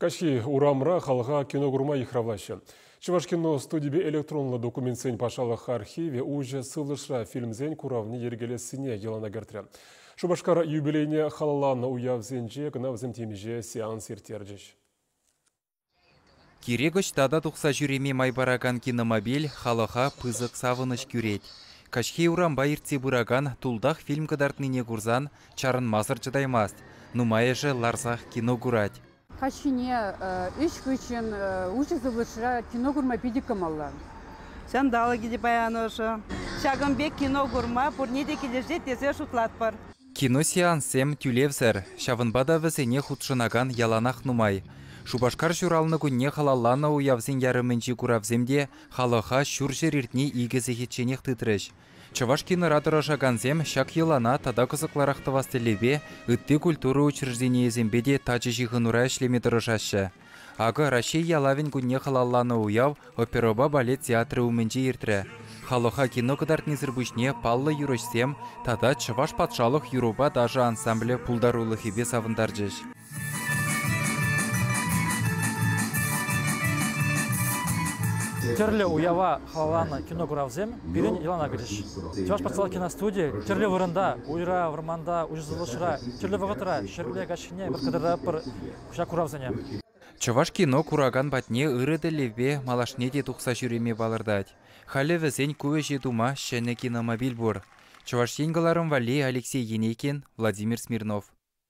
Каҫхи урамра халӑха кино курма йыхравлаҫҫӗ. Чӑвашкино студипе электронлӑ документсен патшалӑх архивӗ уҫӑ сывлӑшра фильмсен куравне йӗркелессине йӑлана кӗртрӗ. Шупашкар юбилейне халалланӑ уявсенче кӑна вӗсем темиҫе сеанс ирттерчӗҫ. Кирек ӑҫта та тухса ҫӳреме май паракан киномобиль халӑха пысӑк савӑнӑҫ кӳрет. Каҫхи урампа иртсе пыракан тултах фильм кӑтартнине курсан чарӑнмасӑр чӑтаймасть. Нумайӑшӗ ларсах кино курать. Каҫхине ӗҫ хыҫҫӑн уҫӑ сывлӑшра кино курма питӗ кӑмӑллӑ. Ҫанталӑкӗ те паян ӑшӑ. Ҫакӑн пек кино курма пурне те килӗшет тесе шутлатпӑр. Киносеанссем тӳлевсӗр, ҫавӑнпа та вӗсене хутшӑнакан яланах нумай. Шупашкар ҫуралнӑ кунне халалланӑ уявсен ярӑмӗнчи куравсем те халӑха ҫурҫӗр иртни икӗ сехетченех тытрӗҫ. Чӑваш кинора тӑрӑшакансем ҫак йӑлана тата кӑсӑкларах тӑвас тӗллевпе ытти культура учрежденийӗсемпе те тачӑ ҫыхӑнура ӗҫлеме тӑрӑшаҫҫӗ. Акӑ Раҫҫей ялавӗн кунне халалланӑ уяв оперӑпа балет театрӗ умӗнче иртрӗ. Халӑха кино кӑтартнисӗр пуҫне паллӑ юрӑҫсем тата Чӑваш патшалӑх юрӑпа ташӑ ансамблӗ пултарулӑхӗпе савӑнтарчӗҫ. Тӗрлӗ уява халалланӑ кинокуравсем пирӗн йӑлана кӗчӗҫ. Чӑваш патшалӑх киностуди тӗрлӗ вырӑнта, уйра, вӑрманта, уҫӑ сывлӑшра, тӗрлӗ вӑхӑтра, ҫӗрле, каҫхине пӗр кӑтартатпӑр ҫак куравсене. Чӑваш кино куракан патне ырӑ тӗллевпе малашне те тухса ҫӳреме палӑртать. Халӗ вӗсен ку ӗҫе тума ҫӗнӗ киномобиль пур. Чӑваш Ен кӑларӑм валли Алексей Енейкин, Владимир Смирнов.